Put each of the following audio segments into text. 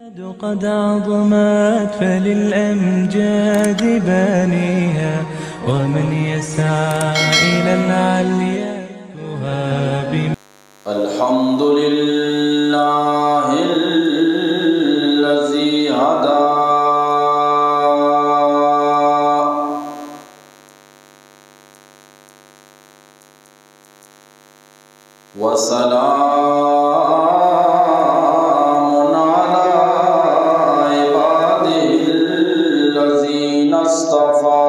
قد عظمت فللأمجاد بانيها، ومن يسعى إلى العليا يهاب. الحمد لله الذي هدى وسلام على عباده الذين اصطفى.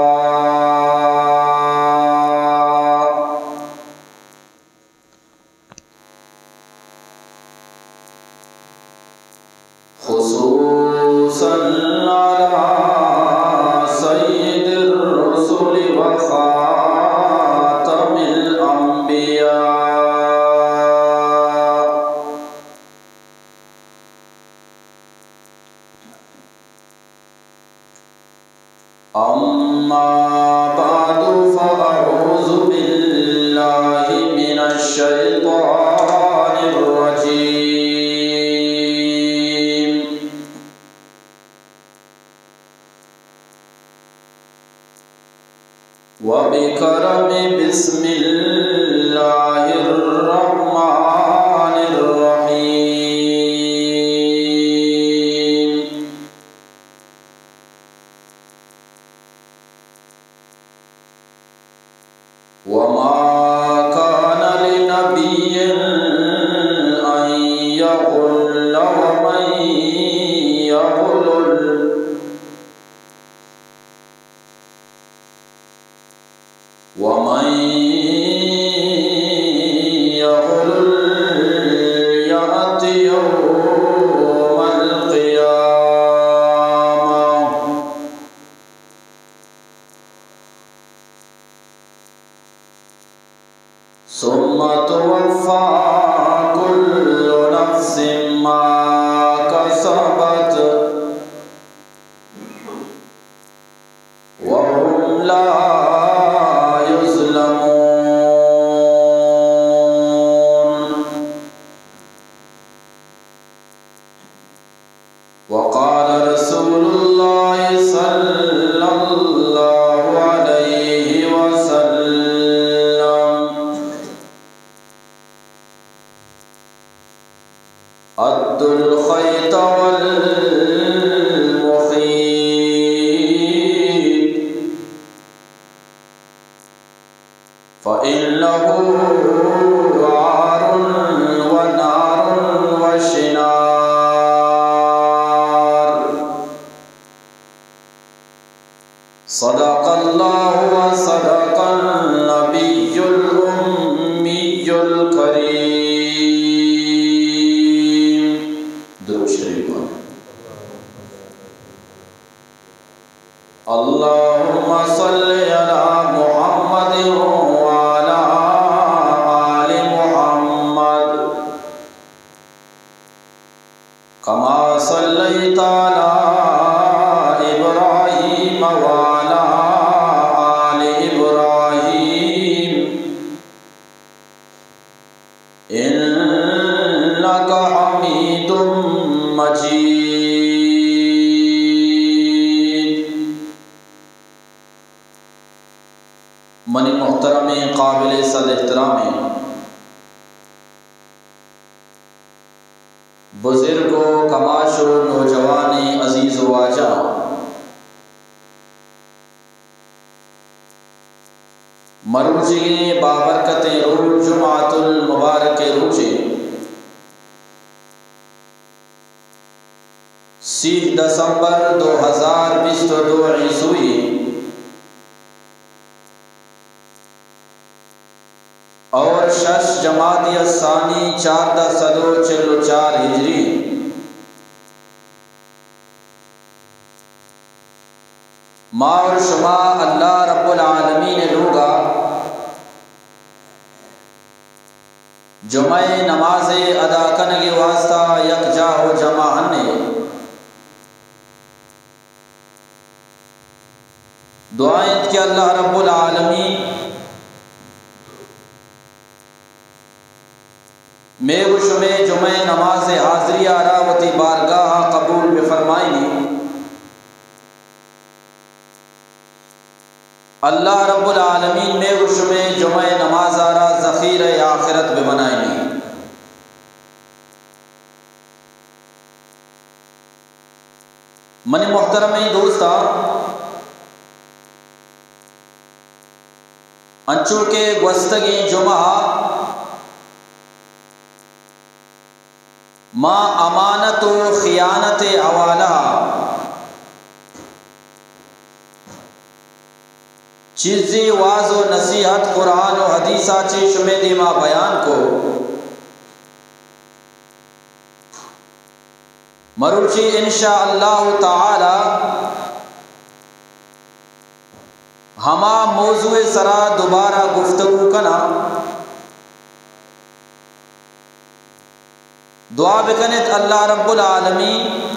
خصوصا على سيد الرسل وخاتم الأنبياء. أما بعد، فأعوذ بالله من الشيطان الرجيم. وبكرم بسم الله الرحمن الرحيم. وما كان لنبي أن يغل ومن يغلل ومن يغلل يأت يوم القيامة ثم توفى كل نفس ما كسبت وهم لا يظلمون. وقال رسول الله صلى الله عليه وسلم: أدوا الخيط والمخيط فإنه عار ونار وشنار. صدق الله وصدق النبي الأمي الكريم. درود شریف. اللهم صل على محمد وعلى آل محمد كما صليت على إبراهيم وعلى آل إبراهيم إنك حميد مجيد. منی محترمیں، قابل صد احترامیں بزرگ و کماش و نوجوانیں عزیز و واجہ، مروچیگیں بابرکتیں روچ، جمعۃ المبارک ءِ روچے، سی دسمبر دو ہزار بیست و دو عیسوی، اور شش جمادی الثانی چاردہ سد و چل و چار ہجری، ما اور شما اللہ رب العالمین ءِ لوگا جمعہ ءِ نماز ءِ ادا کنگ ءِ واسطہ یک جاہ و جمع انے۔ دعا انت کہ اللہ رب العالمین مئے و شمئے جمعہ ءِ نماز ءِ حاضری ءَ را وتی بارگاہ ءَ قبول اللہ رب العالمین مئے و شمئے جمعہ نماز ءَ را ذخیرہ آخرت بہ بنائینی۔ منی محترمیں دوستاں، انچو کہ گوستگیں جمعہ ما امانت و خیانت ءِ حوالہ ءَ چیزے واز و نصیحت قرآن و حدیث ءَ چہ شمئے دیما بیان کو۔ مروچی ان شاء اللہ تعالی ہما موضوع ءِ سرا دوبارہ گفتگو کناں۔ دعا بکنیت اللہ رب العالمین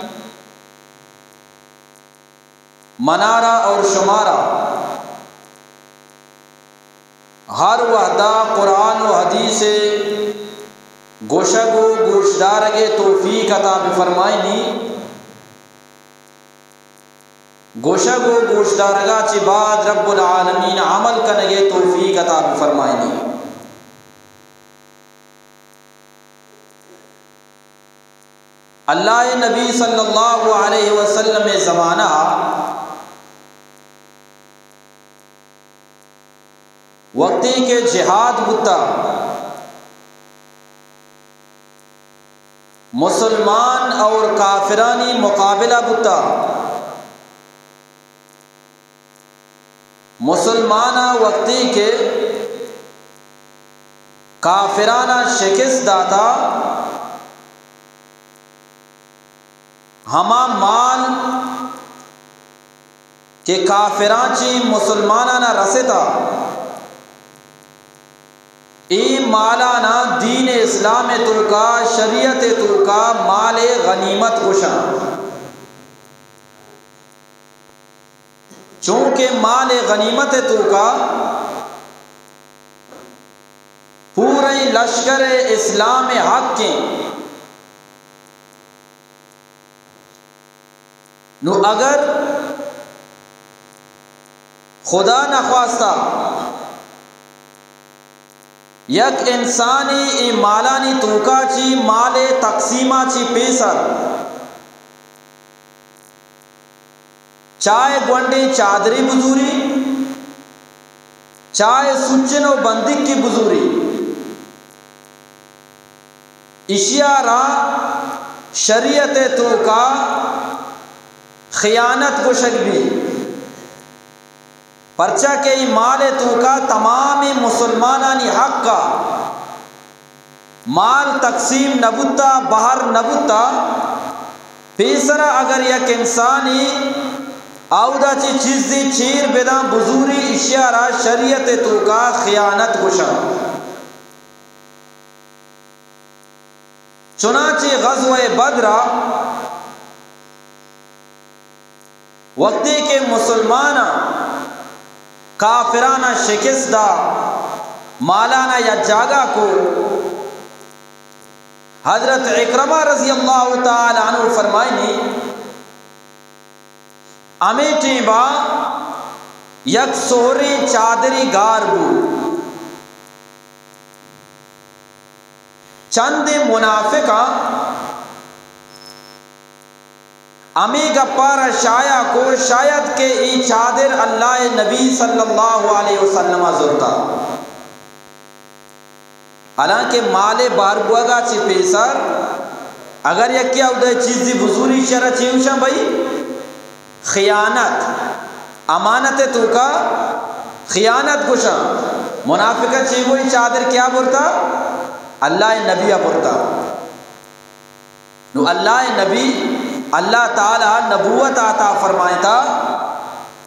منارا اور شمارا ہر وہدا قرآن و حدیث ءِ گوشگ و گوشدارگ ءِ توفیق عطا بفرمائینی۔ گوشگ و گوشدارگا چہ بعد رب العالمین عمل کنگ ءِ توفیق عطا بفرمائینی۔ اللہ ءِ نبی صلی اللہ علیہ وسلم ءِ زمانہ وقتی کہ جہاد بوتا، مسلمان اور کافرانی مقابلہ بوتا، مسلماناں وقتی کہ کافراناں شکست داتا، ہما مال کہ کافراں چی مسلمانانا رستا، اے مالانا دین اسلام توکا، شریعت توکا مال غنیمت گوشاں۔ چونکہ مال غنیمت توکا پوریں لشکر اسلام حق ہیں۔ نو اگر خدا نخواستہ یک انسانی اے مالانی توکا چی مال تقسیما چی پیسر چاہے گونڈیں چادری بزوری، چاہے سوچن و بندیکی بزوری، اشیا را شریعت توکا خیانت گوشگ بی۔ پرچا کہ ای مال توکا تمام مسلمانانی حق، مال تقسیم نبوتا، بہر نبوتا، پیسرا اگر یک انسانی اودا چی چیزی چیر بداں بزوری، اشیا را شریعت توکا خیانت گوشاں۔ چنانچہ غزوہ بدرا وقتی کہ مسلماناں کافراناں شکست دا، مالانا یک جاگہ کو، حضرت عکرمہ رضی اللہ تعالی عنہ فرمائنی، ہمے ٹیما یک سہریں چادری گار بو۔ چندیں منافقاں ہمے گپا را شائع کو، شاید کہ اے چادر اللہ نبی صلی اللہ علیہ وسلم زرتا۔ حالانکہ مال بار بوگا چہ پیسر اگر یکے اودے چیزی بزوری، شرع چیوشاں بھئی خیانت، امانت توکا خیانت گوشاں۔ منافقہ چی گوئی؟ چادر کیا برتا؟ اللہ نبی برتا۔ نو اللہ نبی، اللہ تعالی نبوت عطا فرمائتا،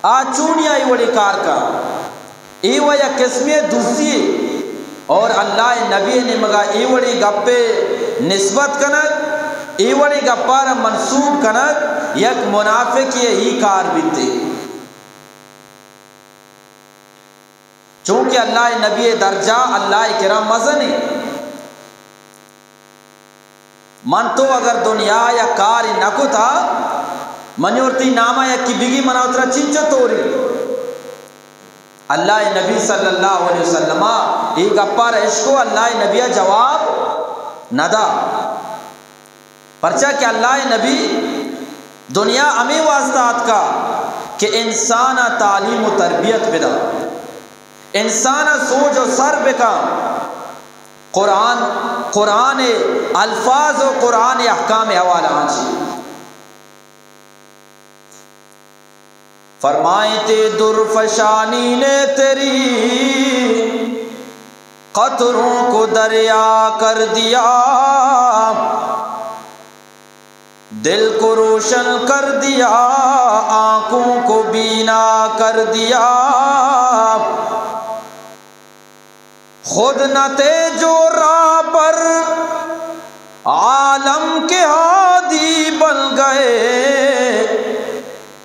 آ چونیا اے وڑیں کار کا؟ اے و یک قسمے دزی، اور اللہ نبی نیمگا اے وڑیں گپے نسبت کنگ، اے وڑیں گپارا منسوب کنگ، یک منافقے ہی کار بیتے۔ چونکہ اللہ نبی درجہ اللہ کرا مزنے۔ من تو اگر دنیا یا کار نہ کتا، منی اور تی ناما یکی بگی، منا اترا چنچو توری۔ اللہ نبی صلی اللہ علیہ وسلم اے گپا را اشکو، اللہ نبی جواب نہ دا۔ پرچا کہ اللہ نبی دنیا ہمے واسطہ آتکا کہ انسان تعلیم و تربیت بدا، انسان سوج و سر بکا۔ قرآن، قرآن الفاظ و قرآن احکام حوالہ آنچی فرمائیں تے، درفشانی نے تیری قطروں کو دریا کر دیا، دل کو روشن کر دیا، آنکھوں کو بینا کر دیا۔ خود نہ تھے جو راہ پر عالم کے ہادی بن گئے،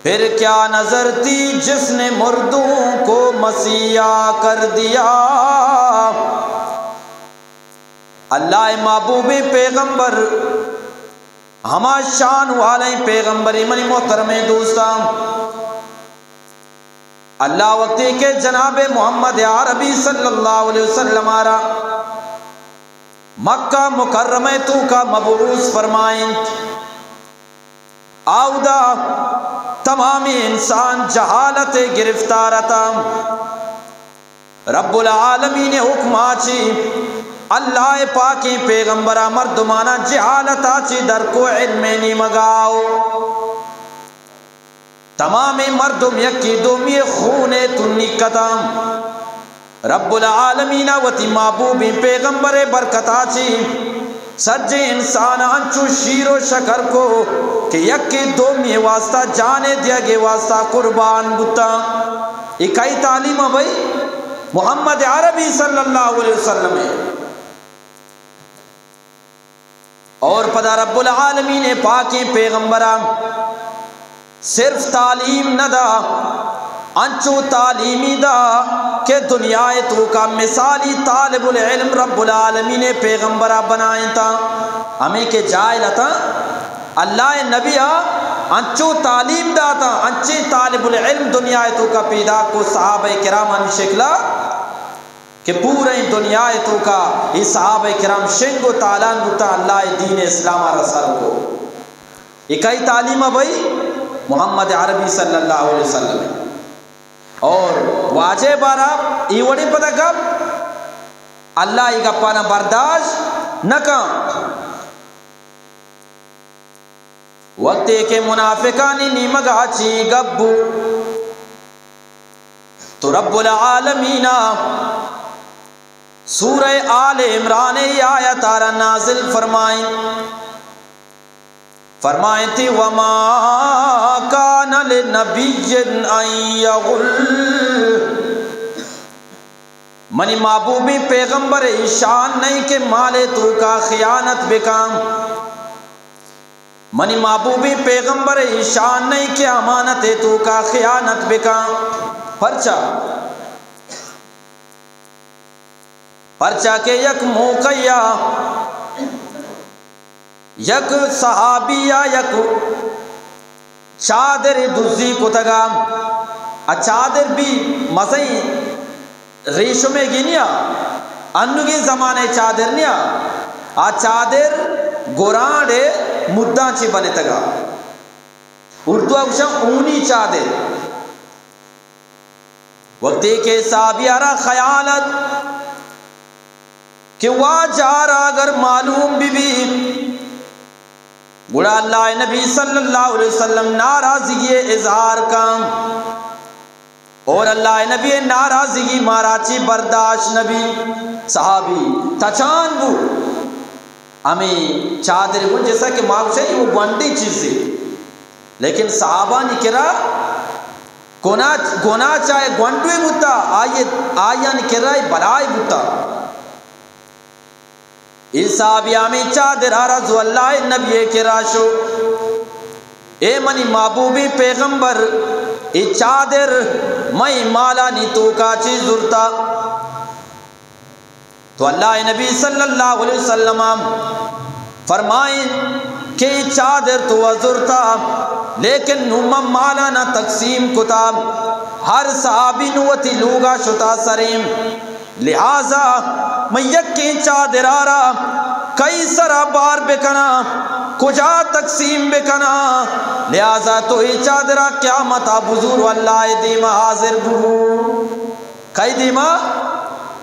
پھر کیا نظر تھی جس نے مردوں کو مسیحا کر دیا۔ اللہ محبوب پیغمبر ہما شان والیں پیغمبرے۔ منی محترمیں دوستاں، اللہ وقتی کہ جناب محمد عربی صلی اللہ علیہ وسلم آرا مکہ مکرمہ توکا مبعوث فرمائیں، آودا تمامی انسان جہالت گرفتار اتاں۔ رب العالمین حکم آچی اللہ پاکیں پیغمبرا مردمانا جہالت آچی در کو، علم نیمگاو۔ تمامیں مردم یکی دومی خون تنی کتاں۔ رب العالمین وتی محبوبیں پیغمبر برکتا چی سجیں انسان انچو شیر و شکر کو کہ یکے دومی واسطہ جانے دیگے واسطہ قربان بوتاں۔ اے کئی تعلیم بھئی؟ محمد عربی صلی اللہ علیہ وسلم۔ اور پدا رب العالمین پاکیں پیغمبرا صرف تعلیم نہ دا، انچو تعلیمی دا کہ دنیا توکا مثالی طالب العلم رب العالمین پیغمبرا بنائیں تا۔ ہمیں کہ جاہل اتاں، اللہ نبیا انچو تعلیم داتا، انچیں طالب العلم دنیا توکا پیدا کو، صحابہ کرامانی شکلا کہ پوریں دنیا توکا اے صحابہ کرام شنگ و تالان بوتا، اللہ دین اسلام را سر کو۔ اے کئی تعلیم بھئی؟ محمد عربی صلی اللہ علیہ وسلم۔ اور واجہ بارا اے وڑیں پدا گپ، اللہ اے گپانا برداشت نہ کن۔ وقتے کہ منافقانی نیمگا چی گپ بو، تو رب العالمین سورہ آل عمران ای آیت آرا نازل فرمائیں، فرمائیں تی، وما کان لنبی ان یغل، منی محبوبیں پیغمبر ای شان نہیں کہ مالے توکا خیانت بکاں۔ منی محبوبیں پیغمبر ای شان نہیں کہ امانت توکا خیانت بکاں۔ پرچا؟ پرچا کہ یک موقعیا یک صحابیا یک چادر دزی کتگا، ا چادر بھی مزئی ریشمے گی نیا، انوگیں زمانے چادر نیا، آ چادر گورانڈے مداں چی بنتگا۔ اردو گوشاں اونی چادر۔ وقتی کہ صحابی آرا خیال ات کہ واجہ آرا اگر معلوم بی بی، گڑا اللہ نبی صلی اللہ علیہ وسلم ناراضگی اظہار کن۔ اور اللہ نبی ناراضگی مارا چی برداشت نبی۔ صحابی تچان بو۔ ہمیں چادر گون جیسا کہ ما گوشے وہ گونڈی چیزی، لیکن صحابانی کرا گناہ، گناہ چاہے گونڈوی بوتا، آئی، آئیان کرا بلائی بوتا۔ اے صحابی ہمیں چادر آرا زو اللہ نبی کرا شو، اے منی محبوبی پیغمبر، اے چادر مئی مالانی توکا چی زرتا۔ تو اللہ نبی صلی اللہ علیہ وسلم فرمائیں کہ اے چادر تو زرتا، لیکن نو من مالانا تقسیم کتا۔ ہر صحابی نوں وتی لوگا شتا سریں، لہذا من یکیں چادرا را کئی سرا بار بکناں، کجا تقسیم بکناں؟ لہذا تو اے چادرا قیامتا بزور و اللہ ءِ دیما حاضر ببو۔ کئی دیما؟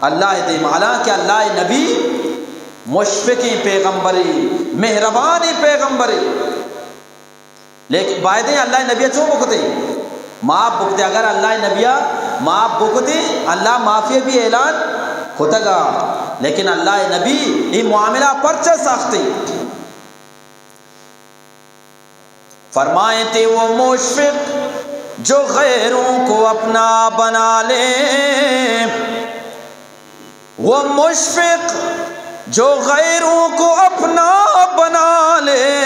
اللہ ءِ دیما۔ حالانکہ اللہ ءِ نبی مشفقیں پیغمبرے، مہربانیں پیغمبرے۔ لیکن بایدیں اللہ ءِ نبی ءَ چون بکتیں؟ معاف بکتیں۔ اگر اللہ ءِ نبی ءَ معاف بکتیں، اللہ معافی بھی اعلان کتگا۔ لیکن اللہ ءِ نبی اے معاملہ پرچہ سختیں؟ فرمائیں تے وہ مشفق جو غیروں کو اپنا بنا لے، وہ مشفق جو غیروں کو اپنا بنا لے،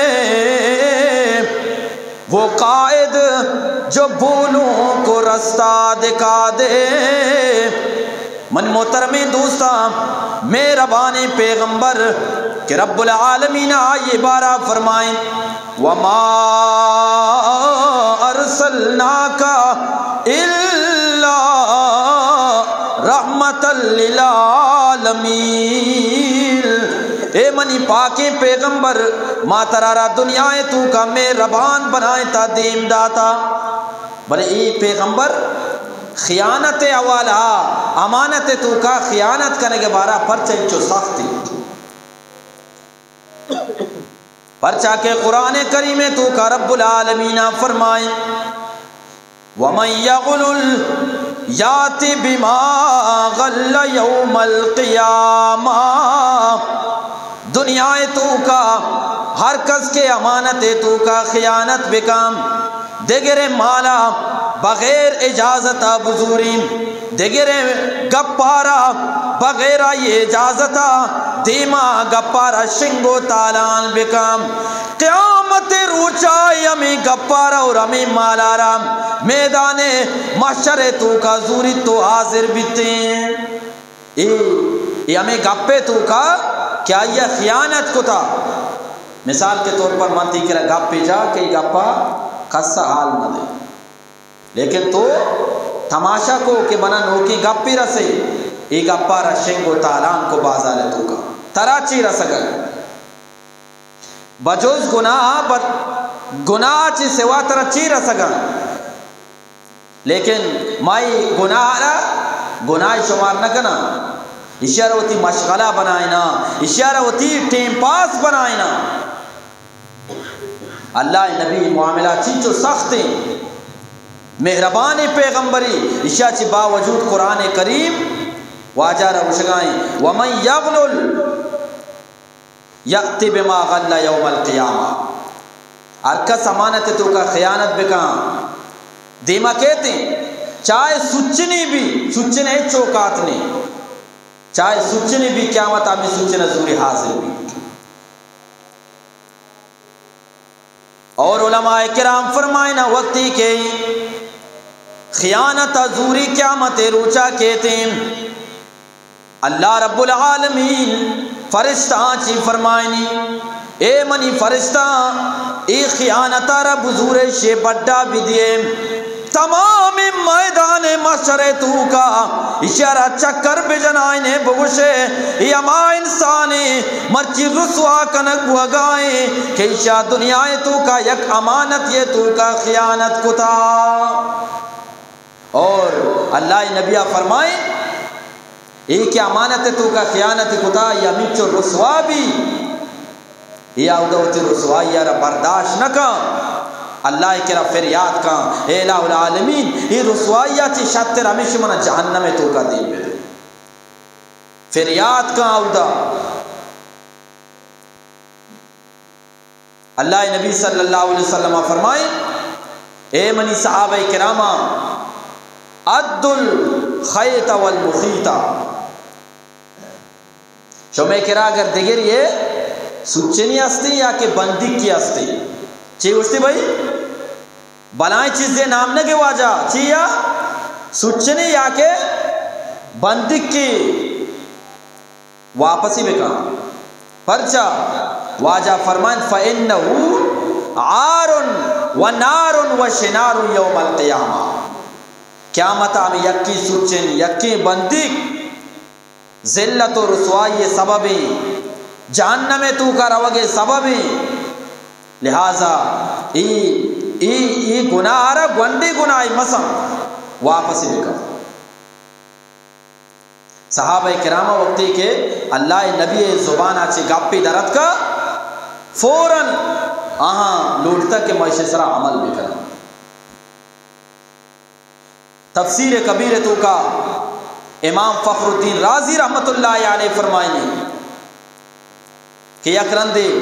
وہ قائد جو بھولوں کو رستہ دکھا دے۔ من محترمیں دوستاں، مہربانیں پیغمبر کہ رب العالمین آئی بارہ فرمائیں، وما ارسلناک الا رحمتا للعالمین۔ اے منی پاکیں پیغمبر، ما ترا را دنیا ءِ توکا مہربان بنائیں تا دیم داتا۔ بلے اے پیغمبر خیانت ءِ حوالہ، امانت ءِ توکا خیانت کنگ ءِ بارہ پرچہ انچو سخت انت؟ پرچا کہ قرآن کریم ءِ توکا رب العالمین فرمائیں، ومن یغلل یات بما غل یوم القیامہ۔ دنیا ءِ توکا ہر کس کہ امانت ءِ توکا خیانت بکن، دگرے مالا بغیر اجازتا بزوریں، دگرے گپارا بغیر آئی اجازتا دیما گپارا شنگ و تالان بکن، قیامت ءِ روچا ہمے گپارا اور ہمے مالارا میدان محشر ءِ توکا زوریت و حاضر بیتیں۔ اے، اے ہمے گپ ءِ توکا کہ آئی ءَ خیانت کتا۔ مثال کے طور پر من تئی کرا گپے جا کہ اے گپا کس ءَ حال مہ دے۔ لیکن تو تماشا کو کہ منا نوکیں گپے رسے، اے گپا را شنگ و تالان کو بازار ءِ توکا۔ ترا چی رسگا؟ بجز گناہ، بد-، گناہ چی سوا ترا چی رسگا؟ لیکن ما اے گناہ را گناہ شمار نہ کناں، ایشی ءَ را وتی مشغلہ بنائیناں، ایشی ءَ را وتی ٹیم پاس بنائیناں۔ اللہ ءِ نبی معاملہ چنچو سخت ایں، مہربانیں پیغمبرے، ایشی ءَ چہ باوجود قرآن کریم واجہ را گوشگائیں، ومن یغلل یأت بما غل یوم القیامہ۔ ہر کس امانت ءِ توکا خیانت بکن، دیما کیت ایں، چاہے سچنی بی، سچن ءِ ہچ اوقات نیں، چاہے سچنی بی، قیامت ہمے سچن ءَ زوری حاضر بی۔ اور علماء کرام فرمائنا، وقتی کہ خیانت ءَ زوری قیامت ءِ روچا کیت ایں، اللہ رب العالمین فرشتہاں چی فرمائنی، اے منی فرشتہاں، اے خیانت ءَ را بزورے، شے بڈا بدیے، تمام میدان محشر ءِ توکا ایشی ءَ را چکر بجنائینے، بگوشے، اے ہما انسانے مرچی رسوا کنگ بوگائیں کہ ایشی ءَ دنیا ءِ توکا یک امانت ءِ توکا خیانت کتا۔ اور اللہ ءِ نبی ءَ فرمائیں، اے کہ امانت ءِ توکا خیانت کتا، اے ہمینچو رسوا بی، اے اودا وتی رسوائی ءَ را برداشت نہ کن، اللہ ءِ کرا فریاد کن، اے الہ العالمین، اے رسوائی ءَ چہ شتر ہمیش منا جہنم ءِ توکا دیم بدے۔ فریاد کن اودا۔ اللہ ءِ نبی صلی اللہ علیہ وسلم فرمائیں، اے منی صحابہ کراما، عد الخیط والمخیط۔ شمے کرا اگر دگری اے سچنی ہستی یا کہ بندیکی ہستی، چی گوشتی بھائی؟ بلائیں چیزے نام نہ گے واجہ، چی یا؟ سچنی یا کہ بندیکی۔ واپسی بکن۔ پرچا؟ واجہ فرمائنت، فإنه عار ونار وشنار یوم القیامہ۔ قیامت ءَ ہمے یکیں سوچن، یکیں بندیگ ذلت و رسوائی ءِ سببیں، جہنم ءِ توکا روگ ءِ سببیں۔ لہذا اے، اے، اے گناہ ءَ را گونڈیں گناہے مسن، واپس بکن۔ صحابہ کرام وقتی کہ اللہ ءِ نبی ءِ زبان ءَ چہ گپے در اتکا، فوراً آہاں لوٹتا کہ ما ایشی سرا عمل بکناں۔ تفسیر کبیر توکا امام فخر الدین رازی رحمت اللہ علیہ فرمائنی کہ یک رندے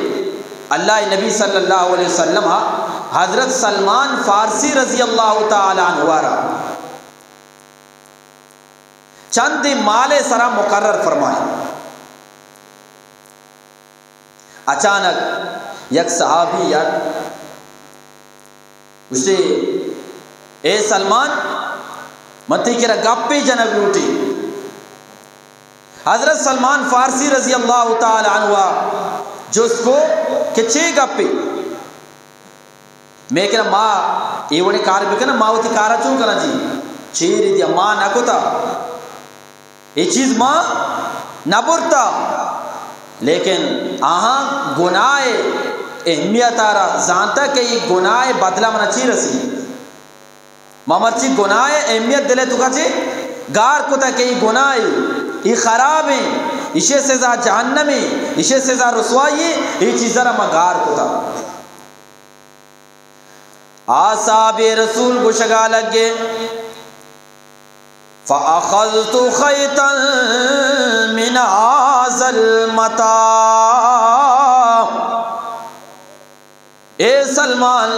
اللہ ءِ نبی صلی اللہ علیہ وسلم ءَ حضرت سلمان فارسی رضی اللہ تعالی عنہ ءَ را چندے مال ءِ سرا مقرر فرمائے۔ اچانک یک صحابی ءَ گوشتے، اے سلمان، من تئی کرا گپے جنگ لوٹی۔ حضرت سلمان فارسی رضی اللہ تعالی عنہ ءَ جست کو کہ چے گپے؟ مئے کرا ما اے وڑیں کار بکناں، ما وتی کارا چون کناں جی؟ چیر دیا، ما نہ کتا۔ اے چیز ما نہ برتا۔ لیکن آہاں گناہ ءِ اہمیت ءَ را زانتا کہ اے گناہ ءِ بدلہ منا چی رسی۔ ما مرچی گناہ ءِ اہمیت دل ءِ توکا چہ گار کتا کہ اے گناہ ءِ، اے خرابیں، ایشی سزا جہنمیں، ایشی سزا رسوائییں، اے چیز ءَ را ما گار کتا۔ آ صحابی رسول گوشگا لگے، فأخذت خيطا من هذا المتاع۔ اے سلمان،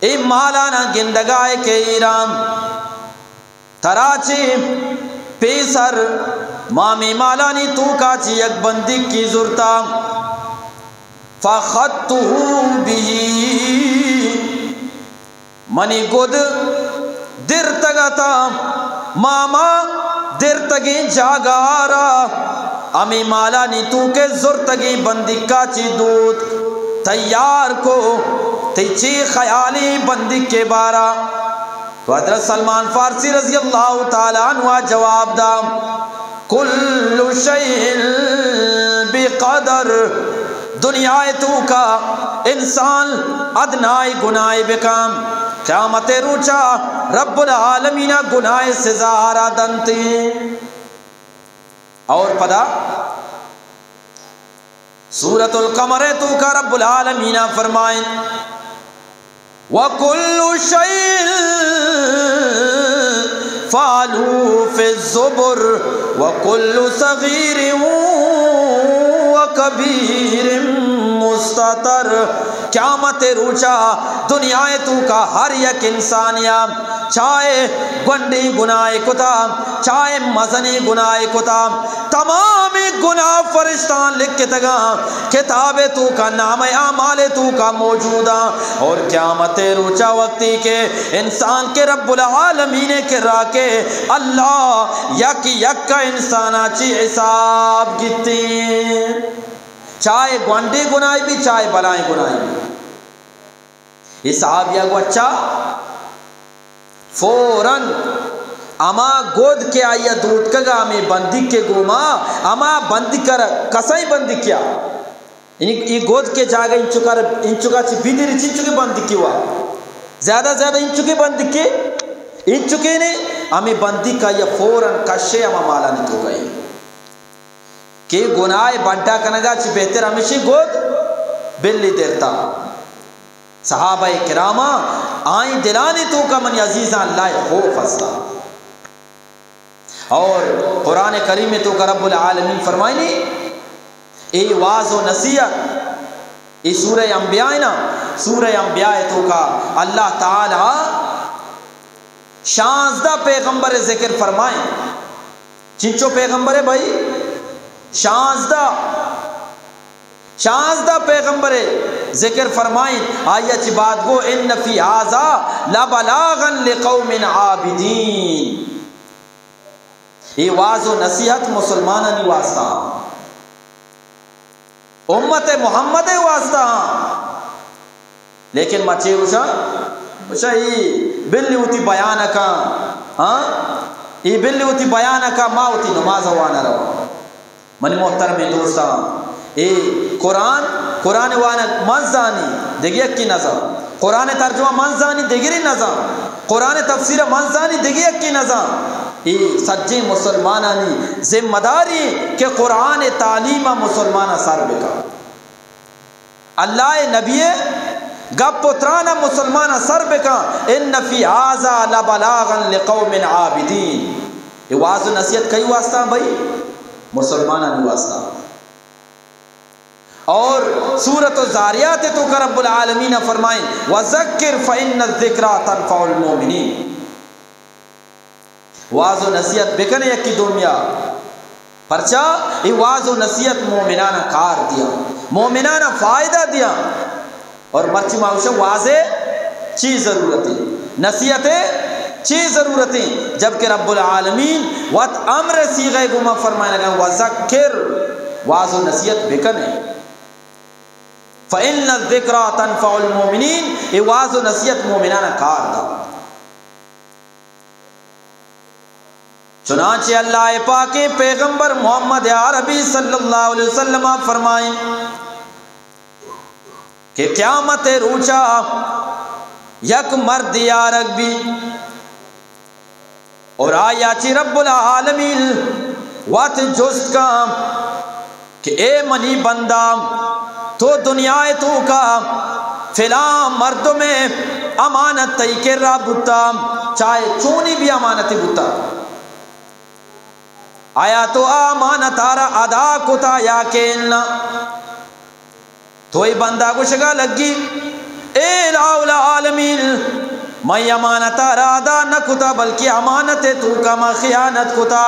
اے مالانا گندگائے کہ ایران ترا چہ پیسر ما ہمے مالانی توکا چہ یک بندیکے زرتا، فأخذته به، منی گد درتگ اتاں، ما ہما درتگیں جاگہ ءَ را ہمے مالانی توکے زرتگیں بندیکا چہ دوت تیار کو، تئی چے خیالیں بندیکے بارا؟ تو حضرت سلمان فارسی رضی اللہ تعالی عنہ جواب دا، کل شیء بقدر۔ دنیا ءِ توکا انسان ادنائے گناہے بکن، قیامت ءِ روچا رب العالمین ءَ گناہ ءِ سزا آرا دنت۔ اور پدا سورۃ القمر ءِ توکا رب العالمین ءَ فرمائیں، وكل شيء فعلوه في الزبر وكل صغير وكبير مستطر۔ قیامت ءِ روچا دنیا ءِ توکا ہر یک انسانیا چاہے گونڈیں گناہے کتا، چاہے مزنیں گناہے کتا، تمامیں گناہ فرشتاں لکھتگاں، کتاب ءِ توکا، نامہ اعمال ءِ توکا موجوداں۔ اور قیامت ءِ روچا وقتی کہ انسان کہ رب العالمین ءِ کرا کہ اللہ یک یک انسانا چی حساب گیتیں، چاہے گونڈیں گناہے بی، چاہے بلائیں گناہے بی۔ اے صحابیا گو اچھا، فوراً ہما گد کہ آئیا دوتکگا ہمے بندیک ءِ گوما، ہما بندیک ءَ را، کسائیں بندیکیا، یعنی اے گد کہ جاگہ انچکا را، انچکا چہ بدری، چنچکے بندیکے وا، زیادہ زیادہ انچکے بندیکے، انچکے نے، ہمے بندیک آئیا فوراً کشے ہما مالانی توکا اے۔ کہ گناہ ءِ بڈا کنگا چہ بہتر ہمیشی گد بلی درتا۔ صحابہ کراماں آئیں دلانی توکا منی عزیزاں اللہ ءِ خوف ہستا۔ اور قرآن کریم ءِ توکا رب العالمین فرمائنی، اے وعظ و نصیحت، اے سورہ انبیاء نا، سورہ انبیاء ءِ توکا اللہ تعالی شانزدہ پیغمبر ذکر فرمائیں۔ چنچو پیغمبر بھائی؟ شانزدہ۔ شانزدہ پیغمبر ذکر فرمائیں۔ آئیا چہ بعد گو، ان فی ھذا لبلاغا لقوم عابدین۔ اے وعظ و نصیحت مسلمانانی واسطہ، امت محمد واسطہ۔ لیکن ما چے گوشاں؟ گوشاں اے بلی وتی بیان کن، ہاں، اے بل وتی بیان ءَ کا، ما وتی نماز ءَ وان ءَ رواں۔ منی محترمیں دوستاں، اے قرآن، قرآن وانگ من زانی، دگہ یکے نزان۔ قرآن ترجمہ من زانی، دگرے نزان۔ قرآن تفسیر من زانی، دگہ یکے نزان۔ اے سجیں مسلمانانی ذمہ داری کہ قرآن تعلیم ءَ مسلمان ءَ سر بکن۔ اللہ ءِ نبی ءِ گپ و تران ءَ مسلمان ءَ سر بکن۔ ان فی ھذا لبلاغا لقوم عابدین۔ اے واز و نصیحت کئی واسطہ بھئی؟ مسلمانانی واسطہ۔ اور سورۃ الذاریات ءِ توکا رب العالمین فرمائیں، وذکر فإن الذکری تنفع المؤمنین۔ واز و نصیحت بکنے یکی دومیا، پرچا اے واز و نصیحت مومنانا کار دیا، مومنانا فائدہ دیا۔ اور مرچی ما گوشاں، واز ءِ چی ضرورت ہے، نصیحت ءِ چی ضرورت ہے، جبکہ رب العالمین وت امر صیغہ گوما فرمائنگا، وذکر، واز و نصیحت بکنے۔ فإن الذکری تنفع المؤمنین، اے واز و نصیحت مومنانا کار دا۔ چنانچہ اللہ پاکیں پیغمبر محمد عربی صلی اللہ علیہ وسلم فرمائیں کہ قیامت روچا یک مرد آرگ بی، اور آیا چی رب العالمین وت جست کا کہ اے منی بندہ، تو دنیا توکا فلاں مردم امانت تئی کرا بوتا، چاہے چونی بھی امانتی بوتا، آیا تو آ امانت آرا ادا کتا یا کہ نہ؟ تو اے بندہ گوشگا لگی، اے الہ العالمین، من امانت آرا ادا نہ کتا، بلکہ امانت توکا ما خیانت کتا،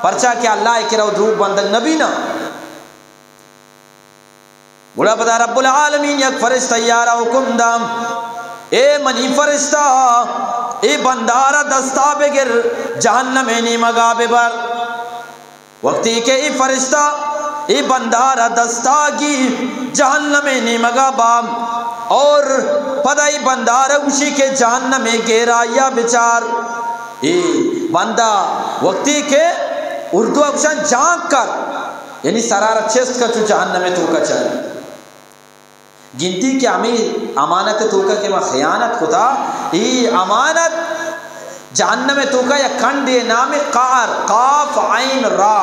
پرچا کہ اللہ کرا دروگ بندگ نبی نا۔ گڑا پدا رب العالمین یک فرشتہ یارا حکم دا، اے منی فرشتہ، اے بندہ را دستا بگر، جہنم نیمگا ببر۔ وقتی کہ اے فرشتہ اے بندہ را دستا گی، جہنم نیمگا با، اور پدا اے بندہ را گوشی کہ جہنم گہرائی بچار۔ اے بندہ وقتی کہ اردو گوشن جانک کر، یعنی سرارا چست کر چو جہنم توکا چاری۔ گندی کہ ہمے امانت توکا کہ ما خیانت کتا، اے امانت جہنم توکا یک کنڈے نام قعر، قاف عین را،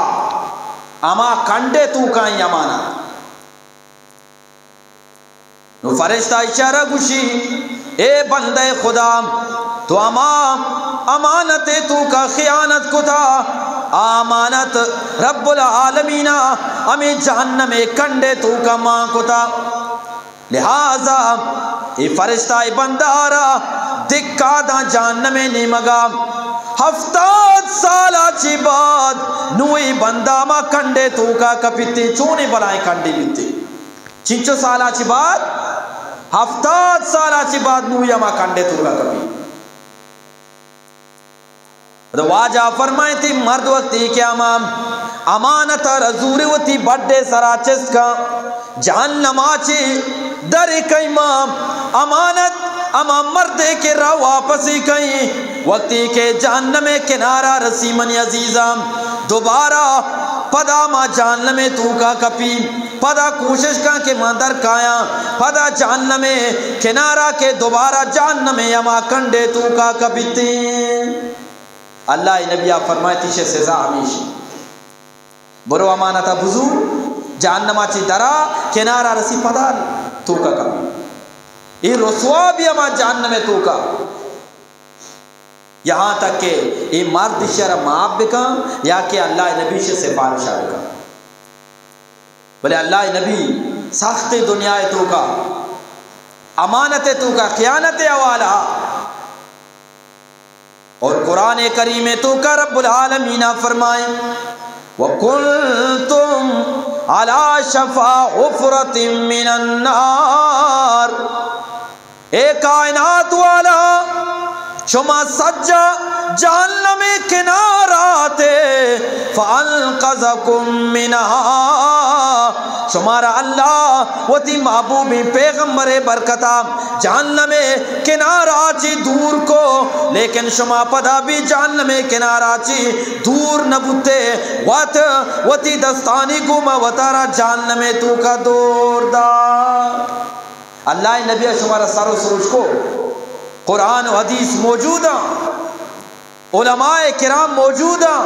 ہما کنڈے توکا اے امانت۔ نو فرشتہ اشارہ گوشی، اے بندہ خدا، تو ہما امانت توکا خیانت کتا، آ امانت رب العالمین ہمے جہنم کنڈے توکا مان کتا۔ لہذا اے فرشتہ اے بندہ را دکا داں جہنم نیمگا۔ ہفتاد سالا چی بعد نو اے بندہ ہما کنڈے توکا کپیتے، چونے بلائیں کنڈے بیتے۔ چنچو سالا چی بعد؟ ہفتاد سالا چی بعد نو ہما کنڈے توکا کپی۔ تو واجہ فرمائیتی، مرد وقتی کہ ہما امانت را زور وتی بڈے سرا چست کا، جہنما چی در کئی ما امانت ہما مردے کرا واپسی کئی، وقتی کہ جہنم کنارا رسی منی عزیزاں، دوبارہ پدا ما جہنم توکا کپی، پدا کوشش کن کہ ما در کایاں، پدا جہنم کنارا کہ دوبارہ جہنم ہما کنڈے توکا کپیتیں۔ اللہ نبی فرمائیتی، شے سزا ہمیشی۔ برو امانتا بزور، جہنما چی درا، کنارا رسی پدا توکا کپی۔ اے رسوا بی ہما جہنم توکا۔ یہاں تک کہ اے مرد شر معاف بکن یا کہ اللہ نبی شے سفارشا بکن۔ بلے اللہ نبی سخت دنیا توکا، امانت توکا، خیانت حوالہ۔ اور قرآن کریم توکا رب العالمین فرمائیں، وکنتم علی شفا حفرۃ من النار۔ اے کائنات والا، شما سجا جہنم کنارا تے، فانقذکم منہا، شمارا اللہ وتی محبوبیں پیغمبر برکتا جہنم کنارا چی دور کو۔ لیکن شما پدا بھی جہنم ءِ کنارا چی دور نہ بوتے، وت وتی دستانی گوما وتارا جہنم ءِ توکا دور دا۔ اللہ ءِ نبی ءَ شمارا سر و سوج کو، قرآن و حدیث موجود اں، علماء کرام موجود اں،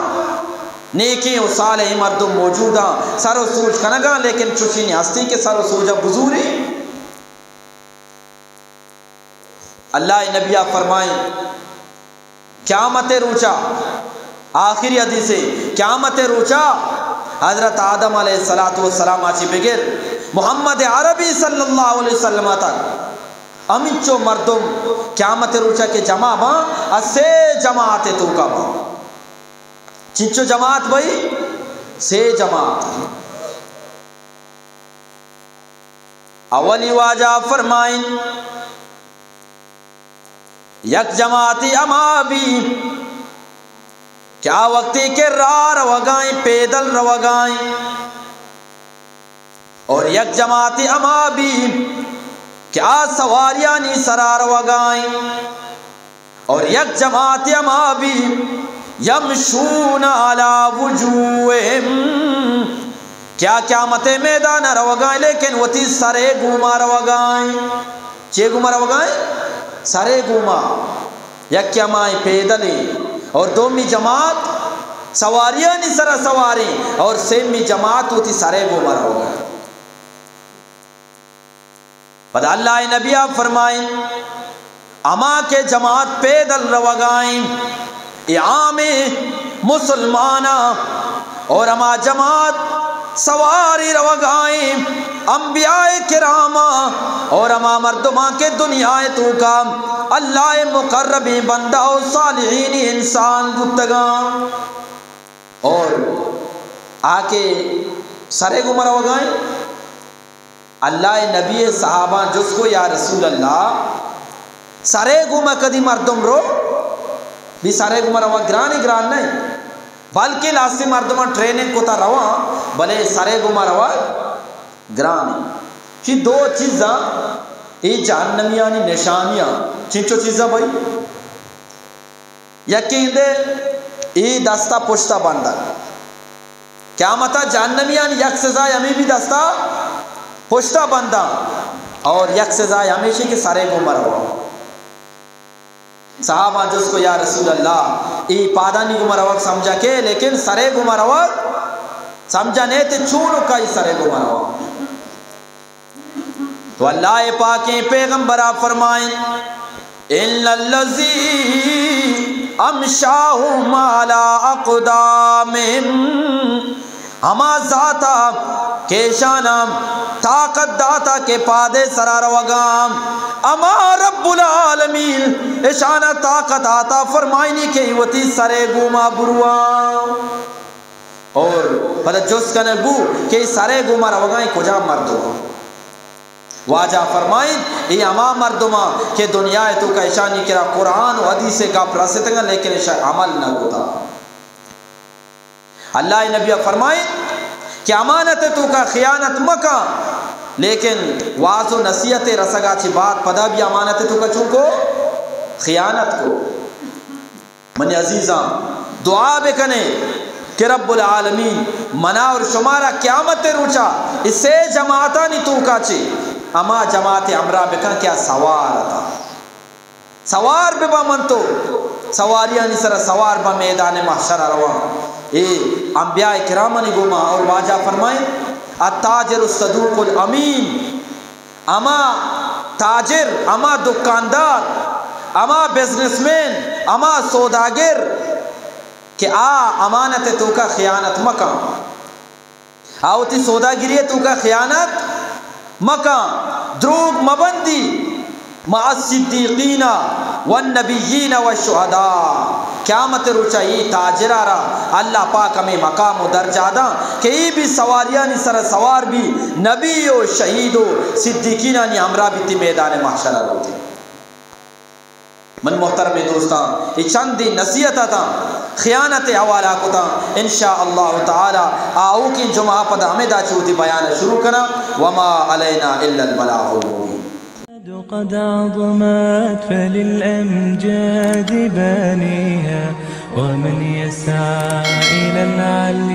نیکیں و صالحیں مردم موجود اں، سر و سوج کنگاں، لیکن چوشیں ہستی کہ سر و سوجا بزوری۔ اللہ ءِ نبی ءَ فرمائیں، قیامت ءِ روچا، آخری حدیث ءَ، قیامت ءِ روچا حضرت آدم علیہ الصلوۃ والسلام ءَ چی بگر محمد عربی صلی اللہ علیہ وسلم ءَ تک ہمینچو مردم قیامت ءِ روچا کہ جمع باں، آ سے جماعت ءِ توکا باں۔ چنچو جماعت بھئی؟ سے جماعت۔ اولی واجہ فرمائیں، یک جماعتی ہما بی کہ آ وقتی کہ راہ روگائیں، پیدل روگائیں، اور یک جماعتی ہما بی کہ آ سواریانی سرا روگائیں۔ اور یک جماعت ہما بی، یمشون علی وجوہہم، کیا قیامت میدان روگائیں، لیکن وتی سرے گوما روگائیں۔ چے گوما روگائیں؟ سرے گوما۔ یک ہمائیں پیدلیں اور دومی جماعت سواریانی سرا سواریں اور سیمی جماعت وتی سرے گوما روگائیں۔ پدا اللہ ءِ نبی ءَ فرمائیں، ہما کہ جماعت پیدل روگائیں، اے عام مسلماناں، اور ہما جماعت سواری روگائیں، انبیاء کراماں، اور ہما مردماں کہ دنیا ءِ توکا اللہ ءِ مقربیں بندہ و صالحین انسان بوتگاں، اور آ کہ سرے گوما روگائیں، اللہ ءِ نبی ءِ صحاباں جست کو، یا رسول اللہ، سرے گوما کدی مردم رو؟ بی سرے گوما روگ گرانی گران نہ، بلکہ لاستی مردماں ٹریننگ کتا رواں، بلے سرے گوما روگ گران۔ چی دو چیزاں اے جہنمیانی نشانیاں، چنچو چیزاں بھائی؟ یکیں دے اے دستا پشتا بندگ۔ قیامتا جہنمیان یک سزا ہمے بی دستا پشتا بنداں اور یک سزا ہمیشی کہ سرے گوما رواں۔ صحاباں جست کو، یا رسول اللہ، اے پادانی گوما روگ سمجھا کے، لیکن سرے گوما روگ سمجھا نے تے چون کا اے سرے گوما رواں؟ تو اللہ پاکیں پیغمبرا فرمائیں، ان الذی امشاهم علی اقدامهم، ہما ذاتا کہ اشانا طاقت داتا کہ پادے سرا روگاں، ہما رب العالمین اشانا طاقت آتا فرمائنی کہ وتی سرے گوما برواں۔ اور پدا جست کنگ بو کہ اے سرے گوما روگائیں کجام مردم؟ واجہ فرمائیں، اے ہما مردماں کہ دنیا ء توکا اشانی کرا قرآن و حدیث ء گپ رستگاں، لیکن اشاں عمل نہ کتا۔ اللہ ء نبی ء فرمائیں کہ امانت ء توکا خیانت مکاں، لیکن واز و نصیحت ء رسگا چہ بعد پدا بھی امانت ء توکا چون کو؟ خیانت کو۔ منی عزیزاں، دعا بکنے کہ رب العالمین منا اور شمارا قیامت روچا اے سے جماعتانی توکا چے ہما جماعت ہمراہ بکن کہ آ سوار اتا۔ سوار ببا من تو، سواریانی سرا سوار با میدان محشر رواں۔ اے انبیاء کرامانی گوما اور واجہ فرمائیں، التاجر الصدوق الامین۔ ہما تاجر، ہما دکاندار، ہما بزنس مین، ہما سوداگر کہ آ امانت ء توکا خیانت مکاں، آ وتی سوداگری ء توکا خیانت مکاں، دروگ مبندی، مع الصدیقین والنبیین والشہداء۔ قیامت روچا اے تاجرا را اللہ پاک ہمے مقام و درجہ داں کہ اے بھی سواریانی سرا سوار بھی، نبی و شہید و صدیقینانی ہمراہ بیتی میدان محشر روتے۔ من محترم دوستاں، اے چندی نصیحت اتاں، خیانت حوالہ کتاں۔ ان شاء اللہ تعالی آؤکیں جمعہ پدا ہمیں دا چوتی بیان شروع کنا۔ وما علینا الا البلاغ المبین۔ قد عظمت فللأمجاد بانيها، ومن يسعى إلى العلي